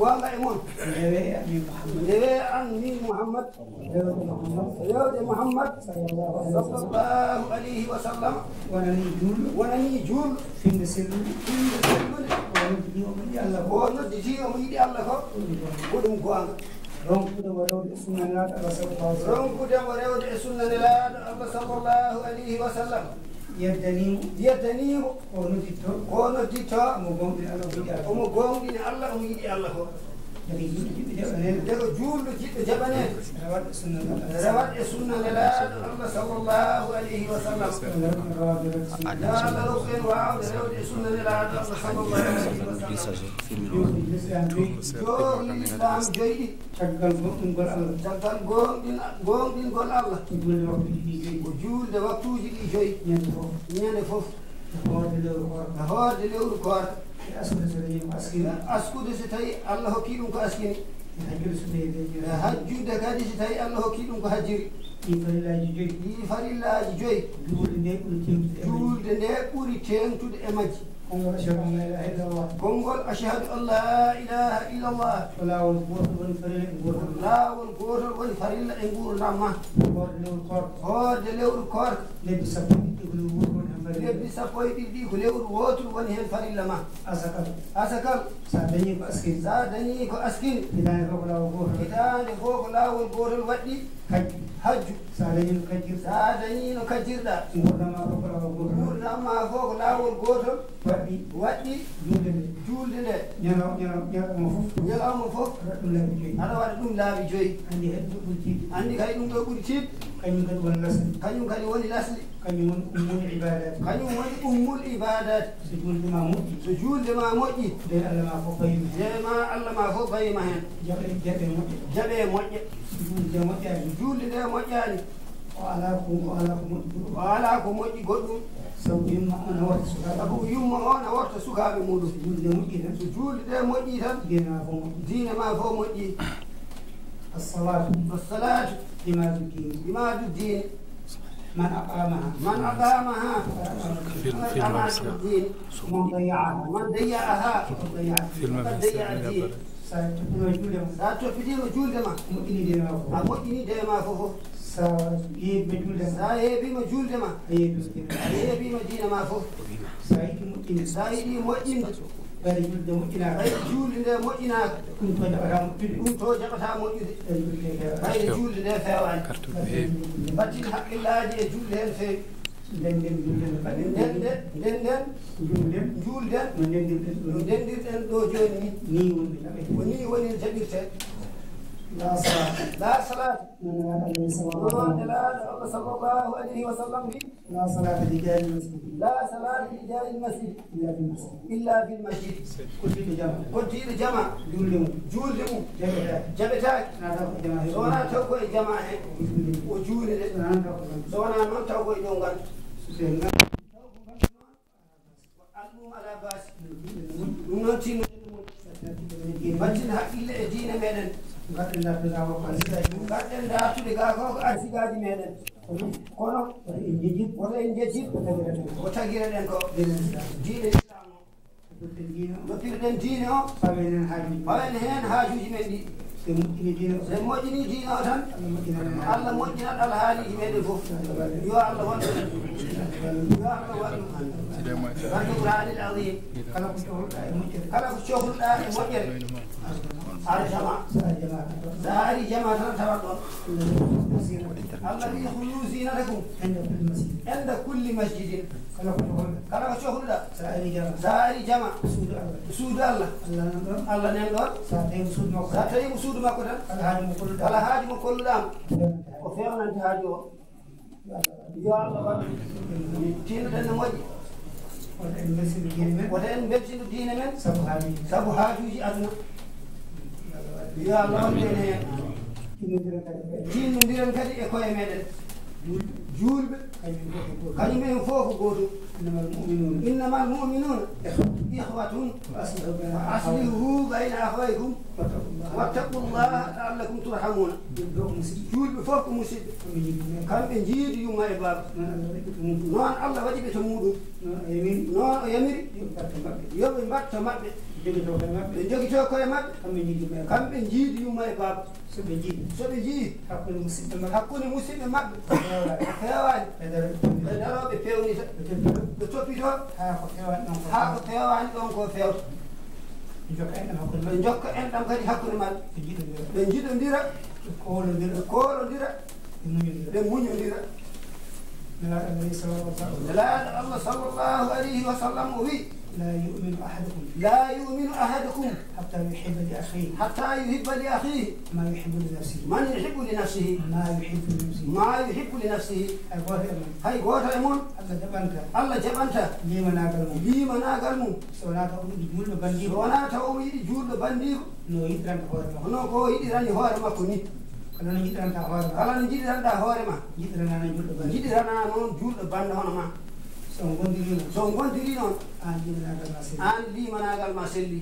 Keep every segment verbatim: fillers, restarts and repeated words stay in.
Goonga e mon. Ndewe an min Muhammad. Ndewe an min Muhammad. Rewde Muhammad. Rewde Muhammad. Sallallahu alayhi wa sallam. Wonani juulɗo. Wonani juulɗo. Finnde sellude. Finnde sellude. O nodditi omo yiɗi Allah ko. O nodditi omo yiɗi Allah ko. Ko ɗum goonga. Ko ɗum goonga. Ronkude mo rewde e sunna Nelaaɗo Allah sallallahu alayhi wa sallam. Ronkude mo rewde e sunna Nelaaɗo Allah sallallahu alayhi wa sallam. Yeddanii mo. Yeddanii mo. Ko o nodditto. Ko o nodditto. Omo goongɗini Allah, omo yiɗi Allah. Omo goongɗini Allah, omo yiɗi Allah ko. Nde ko juulɗo jiɗɗo jaɓaneede. Nde ko juulɗo jiɗɗo jaɓaneede. Rewat e sunna Nelaaɗo. Rewat e sunna Nelaaɗo Allah sallallahu alayhi wa sallam. Yo Allah rokku en rawande rewde sunna. Yo Allah rokku en waawde rewde e sunna Nelaaɗo Allah sallallahu alayhi wa sallam. Jooɗi Lislaam joyi ɗi. Caggal goongɗingol Allah. Caggal goongɗin-, goongɗingol Allah. Ko juulde waktuuji ɗi joyi. Ko juulde waktuuji ɗi joyi. Ñande fof. Ñande fof. E hoorde lewru koorka. E hoorde lewru koorka. E askude so tawi ko askini. E askude so tawi Allah hokki ɗum ko askini. E hajjude so tawi ko hajjiri. E hajjude kadi so tawi Allah hokki ɗum ko hajjiri. Ɗi farillaaji joyi. Ɗi farillaaji joyi. Juulde nde ɓuri teeŋtude e majji. Juulde nde ɓuri teeŋtude e majji. Konngol ashhadu an laa ilaaha illallah. Konngol ashhadu an laa ilaaha illallah. Ko laawol gootol woni farilla e nguurndam ma. Laawol gootol woni farilla e nguurndam ma. Hoorde lewru koorka. Hoorde lewru koorka. Lebbi sappo e ɗiɗi ko lewru wooturu woni heen farilla. Lebbi sappo e ɗiɗi ko lewru wooturu woni heen farilla ma. Asakal. Asakal. So a dañii ko askini. So a dañii ko askini. Hitaande fof ko laawol gootol. Hitaande fof ko laawol gootol waɗɗi. Hajju. Hajju. So a dañii no kajjir-. So a dañii no kajjirɗa. Nguurndam ma fof ko laawol gootol. Nguurndam ma fof ko laawol gootol. Waɗɗi. Waɗɗi. Juulde nde. Juulde nde. Ñalaw-, ñalaw-, ñalawma fof. Ñalawma fof. Aɗa waɗa ɗum laabi joyi. Aɗa waɗa ɗum laabi joyi. Anndi hay ɗum ɗo ɓuri tiiɗde. Anndi hay ɗum ɗo ɓuri tiiɗde. Kañum kadi woni lasli. Kañum kadi woni lasli. Kañum woni ummul ibaadaat. Kañum woni ummul ibaadaat. So juulde ma moƴƴi. So juulde ma moƴƴi. Dewe Allah ma fof fayima heen. Dewe ma Allah ma fof fayima heen. Jaɓe, jaɓe moƴƴa. Jaɓe moƴƴa. Juulde moƴƴaani. Juulde nde moƴƴaani. O alaa ko, o alaa ko moƴƴi goɗɗum. O alaa ko moƴƴi goɗɗum. Sabu yumma o na worta sukaaɓe. Sabu yumma o na worta sukaaɓe muɗum. So juulde moƴƴi tan. So juulde nde moƴƴi tan. Diine ma fof moƴƴi. Diine ma fof moƴƴi. As-salaatu. As-salaatu. Imaadu diin. Imaadu diin. Man aqaamaha. Man aqaamaha. Fil-, faqad aqaama diin. Man dayya'aha. Man dayya'aha. Faqad dayya'a diin. So a toppitiima juulde ma. So a toppitiima juulde ma. A moƴƴinii dewe ma fof. A moƴƴinii dewe ma fof. So a yeebiima juulde ma. So a yeebiima juulde ma. A yeebiima diine ma. A yeebiima diine ma fof. So a yiɗii moƴƴinde. So a yiɗii moƴƴinde. Ɓayde juulde nde moƴƴinaaka. Ɓayde juulde nde moƴƴinaaka. Ɗum to jaɓataa moƴƴude. Ɗum to jaɓataa moƴƴude. Ɓayde juulde nde feewaani. Ɓayde juulde nde feewaani. Carte no heewi. Mbattin hakkillaaji e juulde heen feewi. Ndenden juulde nde mbaɗen. Ndenden, ndenden. Njuulden. Njuulden. No ndendirɗen ɗo. No ndendirɗen ɗo jooni ni. Nii woni no jaɓirtee. Ko nii woni no jaɓirtee. Laa salaata. Laa salaata. No Nelaaɗo Allah sallallahu alayhi wa sallam. No Nelaaɗo Allah sallallahu alayhi wa sallam wi. Laa salaata li jaaril masjid. Laa salaata li jaaril masjid. Illa fil masjid. Illa fil masjid. Koddiiɗo jama. Koddiiɗo jama. Juulde mum. Juulde mum. Jaɓetaake. Jaɓetaake. Wonaa taw ko e jama he. So wonaa taw ko e jama he. O juulde. So wonaa noon taw ko e dow ngal. So wonaa noon taw ko e dow ngal. Taw ko ngal noon. Ko alɗum alaa baasi. Ɗum noon tinno. Mbattin hakkille e diine meɗen. Mbaɗɗen dartude gaa ko arsigaaji. Mbaɗɗen dartude gaa ko ko arsigaaji meɗen. Kono, kono, woto en njejjit, woto en njejjit, ko tagiraɗen ko. Diine Islam. Diine Islam o. Toppirɗen diine o. Toppirɗen diine o. Pawen heen haajuuji. Pawen heen haajuuji men ɗi. So en moƴƴinii diine o. So en moƴƴinii diine o tan. Allah moƴƴinat en. Allah moƴƴinat alhaaliiji meɗen fof. Yo Allah wallu en. Yo Allah wallu en. Barke Qur'aanil Aziim. Kala ko cohluɗaa e moƴƴere. Kala ko cohluɗaa e moƴƴere. Arjama. So a ari jama tan tawat ɗon. Allah wi'i, "Khudhu zinatakum inda kulli masjid." Inda kulli masjidin. Kala ko cohluɗaa. Kala ko cohluɗaa. So a ari jama. So a ari jama. Suudu Allah. Suudu Allah. Allah nan ɗon. Allah nan ɗon. So a tawi mo suudu makko. So a tawi mo suudu makko tan. Kala haaju mo kolluɗaa. Kala haaju mo kolluɗaa mo. O feewnante haaju o. Yo Allah waɗ. Tinnoɗen no moƴƴi. Wota en mbeltino diine men. Wota en mbeltino diine men. Sabu haajuuji. Sabu haajuuji aduna. Yo Allah waɗ en heen. Tinnondiren kadi e koye meɗen. Juulɓe. Kañum en fof ko gootum. Innamal mu'minuuna. Innamal mu'minuuna. Ikhwatun. Fa aslihu bayna akhawaykum. واتقوا الله لعلكم ترحمون. Julɓe fof ko musidɓe. Kamɓe njiidi yumma e baaba. Noon Allah waɗi ɓe to muɗum. Noon o yamiri. Yo ɓe mbaɗ to maɓɓe. Ɓe njogitoo koye maɓɓe. Kamɓe njiidi yumma e baaba. So ɓe njii. So ɓe njii. Hakkunde musidɓe maɓɓe. Hakkunde musidɓe maɓɓe. Ko feewaani. Ko feewaani. Ɓe daroo, ɓe peewnita. Ɓe toppitoo. Ɓe toppitoo. Haa ko feewaani ɗon ko. Haa ko feewaani ɗon ko feewta. Ɓe njokka enɗam hakkunde maɓɓe. Ɓe njokka enɗam kadi hakkunde maɓɓe. Ɓe njiɗondira. Ɓe njiɗondira. Ɓe koolondira. Ɓe koolondira. Ɓe muñondira. Ɓe muñondira. Nelaaɗo Allah sallallahu alaihi wasallam. Nelaaɗo Allah sallallahu alaihi wasallam o wi. لا يؤمن أحدكم. لا يؤمن أحدكم. حتى يحب لأخيه. حتى يحب لأخيه. ما يحب لنفسه. ما يحب لنفسه. ما يحب لنفسه. ما يحب لنفسه. Hay gooto e mon. Hay gooto e mon. Allah jaɓanta. Allah jaɓanta. Liimanaagal mum. Liimanaagal mum. So wonaa taw omo yiɗi juulɗo banndiiko. So wonaa taw omo yiɗi juulɗo banndiiko. No yiɗiranta hoore makko. Hono ko yiɗirani hoore makko ni. Kala no yiɗiranta hoore ma. Kala no yiɗiranta hoore ma. Yiɗirana noon juulɗo banndiiko. Yiɗirana noon juulɗo banndiiko hono ma. So on ngondirii noon. So on ngondirii noon. Aan liimanaagal ma selli. Aan liimanaagal ma selli.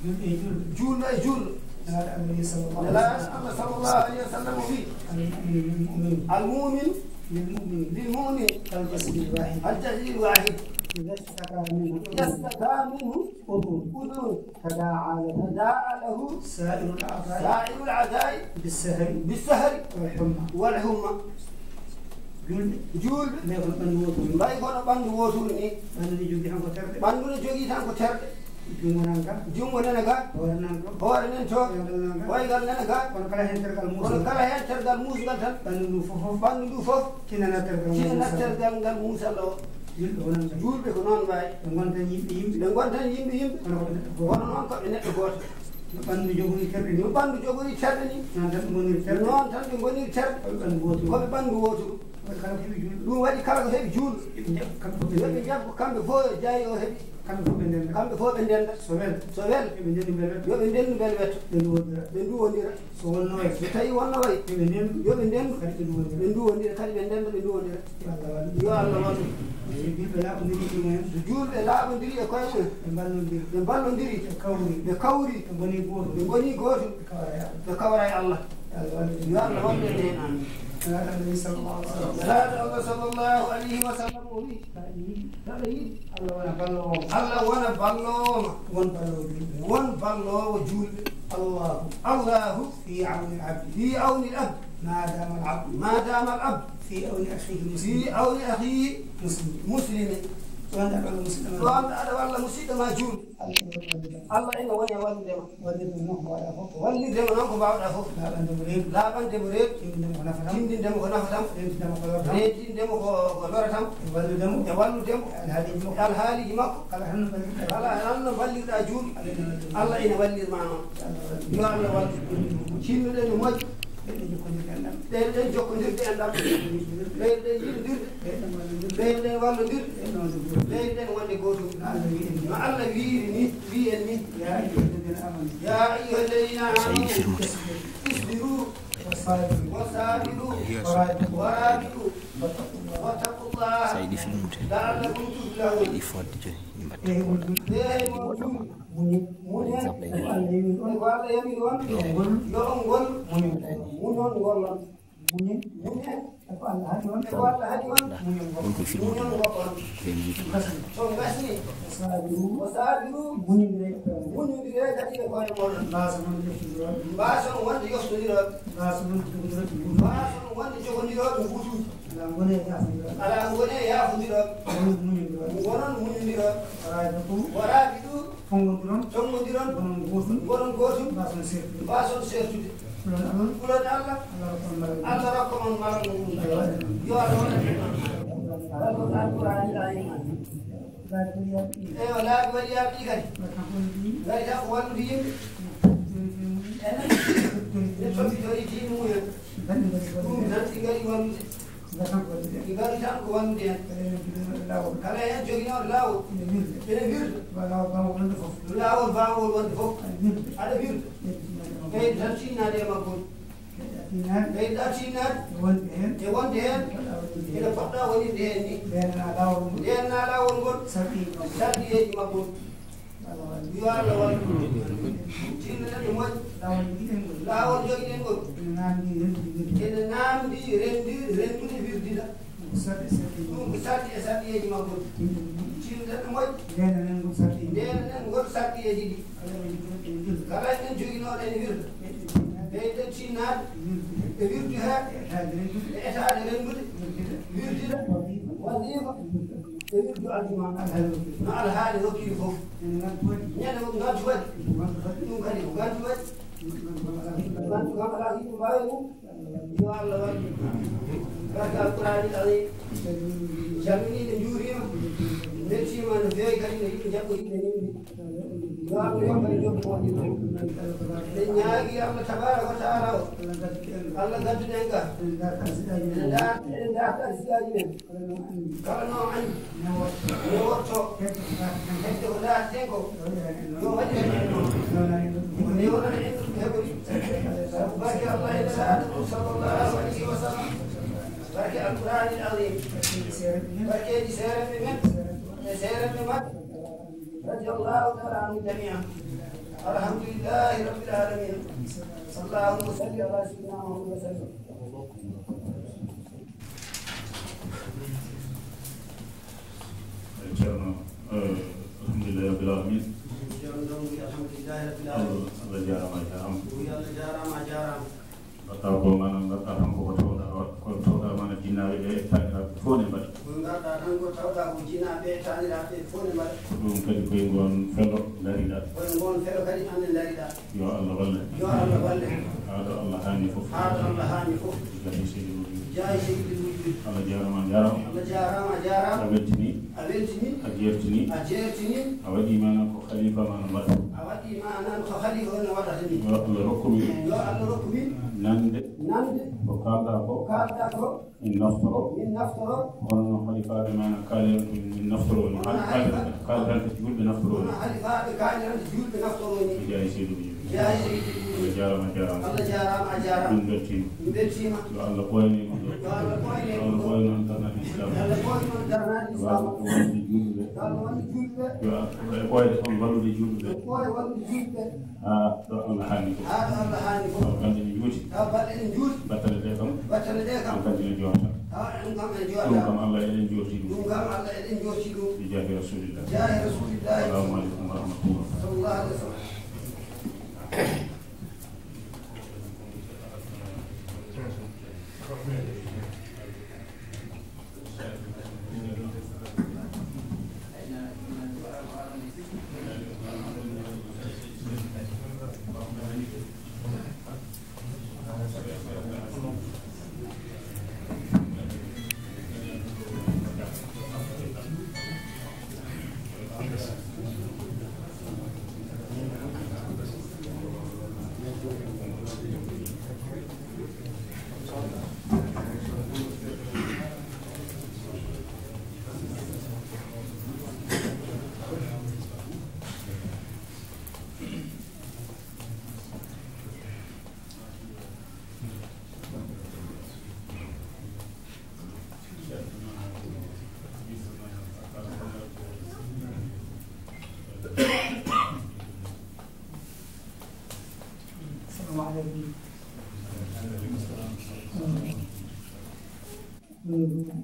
Juulɗo e juulɗo. Juulɗo e juulɗo. Nelaaɗo Allah sallallahu alaihi wasallam. Nelaaɗo Allah sallallahu alaihi wasallam o wi. المؤمن للمؤمن. المؤمن للمؤمن. للمؤمن. كالجسد الواحد. كالجسد الواحد. إذا اشتكى منه. إذا اشتكى منه. عضو. عضو. تداعى له. تداعى له. سائر الأعضاء. سائر الأعضاء. بالسهر. بالسهر. والحمى. والحمى. Juulɓe. Juulɓe. Mbayi kono ɓanndu wootu. Mbayi kono ɓanndu wootu ni. Ɓanndu ni jogii tan ko terɗe. Ɓanndu ni jogii tan ko terɗe. Junngo nan ga. Junngo nana ga. Hoore nan to. Hoore nan to. Koyngal nan ga. Koyngal nana ga. Kono kala heen tergal muusngal. Kono kala heen tergal muusngal tan. Ɓanndu ndu fof fof. Ɓanndu ndu fof. Tinana tergal muusngal. Tinana tergal ngal muusngal o. Juulɓe ko noon mbayi. Juulɓe ko noon mbayi. Ɓe ngontan yimɓe yimɓe. Ɓe ngontan yimɓe yimɓe. Kono ko neɗɗo gooto. Kono ko neɗɗo gooto. No ɓanndu jogori terɗe ni. No ɓanndu jogori terɗe ni. Noon tan ɓe ngoniri terɗe. Noon tan ɓe ngoniri terɗe. Ko ɓe ɓanndu wootu. Ko ɓe ɓanndu wootu. Waɗi kala ko heɓi juulɗo. Ɗum waɗi kala ko heɓi juulɗo. Ɗum waɗi kala ko heɓi juulɗo. Yo ɓe njaɓ ko kamɓe fof jaayi o heɓi. Kamɓe fof ɓe ndenda. Kamɓe fof ɓe ndenda. So wel. So wel. Yo ɓe ndendu mbel wetto. Yo ɓe ndendu mbel wetto. Ɓe nduwondira. Ɓe nduwondira. So wonno wayi. So tawi wonno wayi. Yo ɓe ndendu. Yo ɓe ndendu. Kadi ɓe nduwondira. Ɓe nduwondira, kadi ɓe ndenda, ɓe nduwondira. Yo Allah wallu. Yo Allah wallu. So juulɓe laaɓondiri e koye mumen. So juulɓe laaɓondiri e koye mumen. Ɓe mballondiri. Ɓe mballondiri. Ɓe kawri. Ɓe kawri. Ɓe ngoni gootum. Ɓe ngoni gootum. Ɓe kawra e Allah. Ɓe kawra e Allah. Yo Allah wallu en heen, amin. Nelaaɗo Allah sallallahu alaihi wasallam. Nelaaɗo Allah sallallahu alaihi wasallam o wi, aɗa yiɗi, aɗa yiɗi Allah wona balloowo ma. Allah wona balloowo ma. Won balloowo juulɓe. Won balloowo juulɓe. الله. الله. في عون العبد. في عون العبد. ما دام العبد. ما دام العبد. في عون أخيه المسلم. في عون أخيه المسلم. المسلم. So wonde aɗa walla musidɗo ma. So wonde aɗa walla musidɗo ma juulɗo. Allah ina woni e wallude ma. Wallirde noon ko mbaawɗaa fof. Wallirde mo noon ko mbaawɗaa fof. Laaɓande mo reedu. Laaɓande mo reedu. Tinndinde mo ko nafata mo. Tinndinde mo ko nafata mo. Rentinde mo ko lorata mo. Rentinde mo ko lorata mo. E wallude mo. E wallude mo. E alhaaliiji makko. E alhaaliiji makko. Kala tan no mballirɗaa. Kala tan no mballirɗaa juulɗo. Allah ina wallirde ma. Allah ina wallirde ma noon. Yo Allah wallu. Cinnuɗen no moƴƴi. Ɓeyden jokkondirde enɗam. Ɓeyden jokkondirde enɗam. Ɓeyden yiɗondirde. Ɓeyden wallondirde. Ɓeyden wonde gootum. No Allah wiiri ni, wii en ni. يا أيها الذين آمنوا. يا أيها الذين آمنوا. اصبروا وصابروا ورابطوا. واتقوا الله. لعلكم تفلحون. Eey, on juulɓe. Muñen. Muñen. Ko Allah yamiri on. Ko Allah yamiri on. Yo on ngol. Yo on ngol. Muñon. Muñon ngollon. Muñen. Muñen. E ko Allah haɗi on. E ko Allah haɗi on. Muñon ngollon. Muñon ngollon. So gasni. Wasaabiru. Wasaabiru. Muñondire. Muñondire kadi e koye mooɗon. Mbaason wonde yoftondirooɓe. Mbaason wonde yoftondirooɓe. Mbaason wonde jogondirooɓe. Mbaason wonde jogondirooɓe mbuutuuji. Alaa ngone yaafondirooɓe. Alaa ngone yaafondirooɓe. Ngonon muñondirooɓe. Ngonon muñondirooɓe. Waraabitu. Waraabitu. Tonngondiron. Tonngondiron. Ngonon gootum. Ngonon gootum. Mbaason seertude. Mbaason seertude. Kulon Allah. Kulon Allah. Allah rokka on malal. Allah rokka on malal mo ɗum. Yo Allah waɗan en. Alqur'aani aayima. Eyo, laabi waɗi yaaɓi kadi. Ngari tan ko wallude yimɓe. Enen, ɓe toppitorii diine mumen. Ɗum tan si ngari wallude. Ɗi ngari tan ko wallude en. Kala heen joginooɗo laawol. Ene wirda. Laawol baawngol wonde fof. Aɗa wirda. Ɓeyda tan tinnaade e maggol. Ɓeyda tinnaade. E wonde heen. E wonde heen. Ene poɗɗa wonirde heen ni. Ndeenna laawol ngol. Ndeenna laawol ngol. Sarɗiyeeji maggol. Yo Allah wallu. Tinno neɗɗo moƴƴo. Laawol jogiɗen ngol. Laawol jogiɗen ngol. Ene naamndi rendude wirde. Ene naamndi rendu-, rendude wirdida. Ɗum ko sarɗi e sarɗi. Ɗum ko sarɗi e sarɗiyeeji makko. Tinno ɗen moƴƴi. Ndeenanen ngol sarɗi. Ndeenanen ngol sarɗiyeeji ɗi. Kala men joginooɗo ene wirda. Ɓeyden tinnaade. Ɓeyden tinnaade. Wirde. E wirdu he. E etaade rendude. E etaade rendude. Wirdida. Wirdida. Wazifa. E wirdu aljuma. No alhaali rokki fof. Ene ngantu waɗi. Ñande ko ngantu waɗi. Ɗum kadi ko ngantu waɗi. Ngantu kam alaa ko yimɓe mbaawi ɗum. Yo Allah wallu. Barke Alqur'aanil Aziim. Calminiiɓe, njuuriima. Mbeltiima no feewi kadi no yimɓe jaɓɓoriiɓe yimɓe. Yo Allah yoɓ en joɓɓe moƴƴe. Eɗen ñaagii Allah tabaaraka wa taala o. Allah gadduɗen ga. Eɗen ndaarta, eɗen ndaarta arsikaaji men. Kala no anndi. Neworto. Hedde ko ndaarten ko. Yo waɗi heen en noon. Ko newnana en ɗum heɓori. Sabu barke Allah e Nelaaɗo mum sallallahu alayhi wa sallam. Barke Alqur'aanil Aziim. Barkeeji seerenɓe men. E seerenɓe maɓɓe. Radiyallahu taala anhum jamii'an. Alhamdulillahi rabbil aalamiin. Allahumma salli ala sayyidina Muhammad wa sallim. Ceerno, eh, alhamdulillahi rabbil alamin. Ceerno Ndaw mbi alhamdulillahi rabbil alamin. Allah, Allah jaaraama, a jaaraama. Wi Allah jaaraama, a jaaraama. Mbaɗɗa ko mana, mbaɗɗa tan ko tawɗa, ko tawɗa mana jinnaaɓe ɓe, taaniraaɓe fof ne mbaɗa. Ko ngarɗa tan ko tawɗa ko jinnaaɓe, taaniraaɓe fof ne mbaɗa. Ko ɗum kadi koye ngoon felo ndariɗa. Koye ngoon felo kadi an ne ndariɗa. Yo Allah walle. Yo Allah walle. Haa ɗo Allah haani fof. Haa ɗo Allah haani fof. Jaahi seydi Mawlud. Jaahi seydi Mawlud. Allah jaaraama, a jaaraama. Allah jaaraama, a jaaraama. A weltini. A weltini. A jeertini. A jeertini. A waɗi mana ko khalifa ma no waɗa. A waɗi mana ko khalifa o no waɗata ni. Yo Allah rokku min. Yo Allah rokku min. Nande. Nande. Ko kaalɗa ko. Ko kaalɗa ko. Min naftoro. Min naftoro. Hono no halifaaɓe men kaaliranta min naftoro ni. Hono halifaaɓe kaaliranta julɓe naftoro ni. Hono halifaaɓe kaaliranta julɓe naftoro ni. Jaahi seydi Mawlud. Jaahi seydi Mawlud. Allah jaaraama, a jaaraama. Allah jaaraama, a jaaraama. Min mbeltiima. Min mbeltiima. Yo Allah ɓooyane mon. Yo Allah ɓooyane mon. Yo Allah ɓooyane on darnaaɗo Islam. Yo Allah ɓooyane on darnaaɗo Islam. Yo Allah wallude julɓe. Yo Allah wallude julɓe. Yo Allah ɓooyane on wallude julɓe. Ɓooyane wallude julɓe. Haa ɗo Allah haani fof. Haa ɗo Allah haani fof. Taw balɗe ne njuuti. Taw balɗe ne njuuti. Battane ɗe kam. Battane ɗe kam. Ɗum kam ene joorta. Haa ɗum kam ene joorta. Ɗum kam Allah eɗen joorti ɗum. Ɗum kam Allah eɗen joorti ɗum. Bi jaahi Rasulillah. Jaahi Rasulillah. Assalamu aleykum wa rahmatullah. Sallallahu alaihi wasallam. السلام عليكم.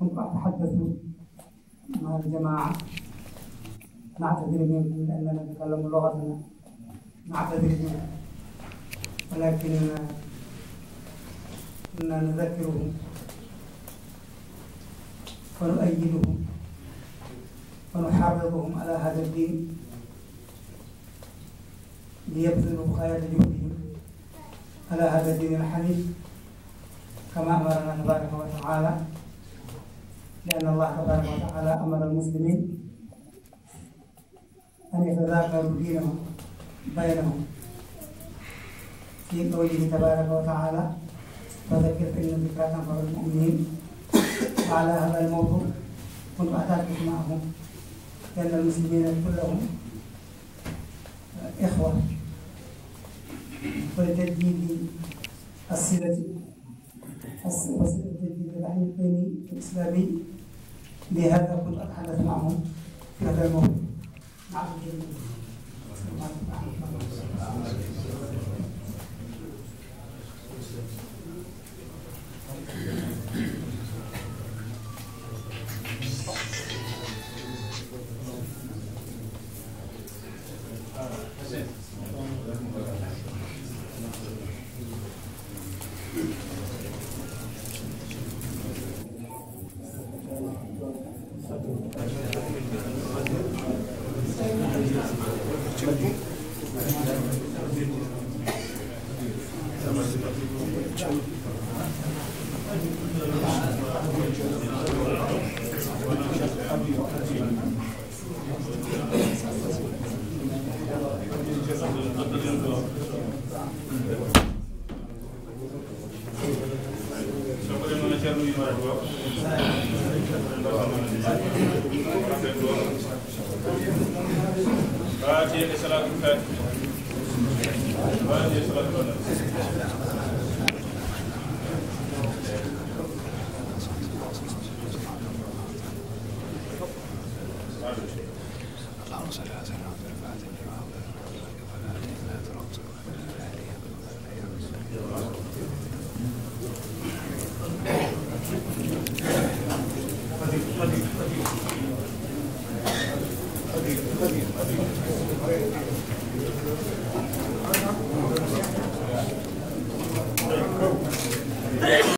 كنت أتحدث مع الجماعة. نعتذر منكم لأننا نتكلم لغتنا. نعتذر منكم. ولكن كنا نذكرهم ونؤيدهم ونحرضهم على هذا الدين. ليبذلوا غاية جهدهم على هذا الدين الحنيف كما أمرنا تبارك وتعالى، لأن الله تبارك وتعالى أمر المسلمين أن يتذاكروا دينهم بينهم في قوله تبارك وتعالى: "فذكر فإن الذكرى تنفع المؤمنين". وعلى هذا الموضوع كنت أتحدث معهم، لأن المسلمين كلهم إخوة، ولتجديد الصلة، الص-، وصلة تجديد الرحم الديني الإسلامي. لهذا كنت أتحدث معهم في هذا الموضوع. نعم. السلام عليكم ورحمة الله وبركاته. Faatiha e salaatul faatiha. Faatiha e salaatul faatiha. اللهم صل على سيدنا محمد الفاتح لما أغلق والخاتم لما سبق ناصر الحق بالحق والهادي إلى صراطك المستقيم.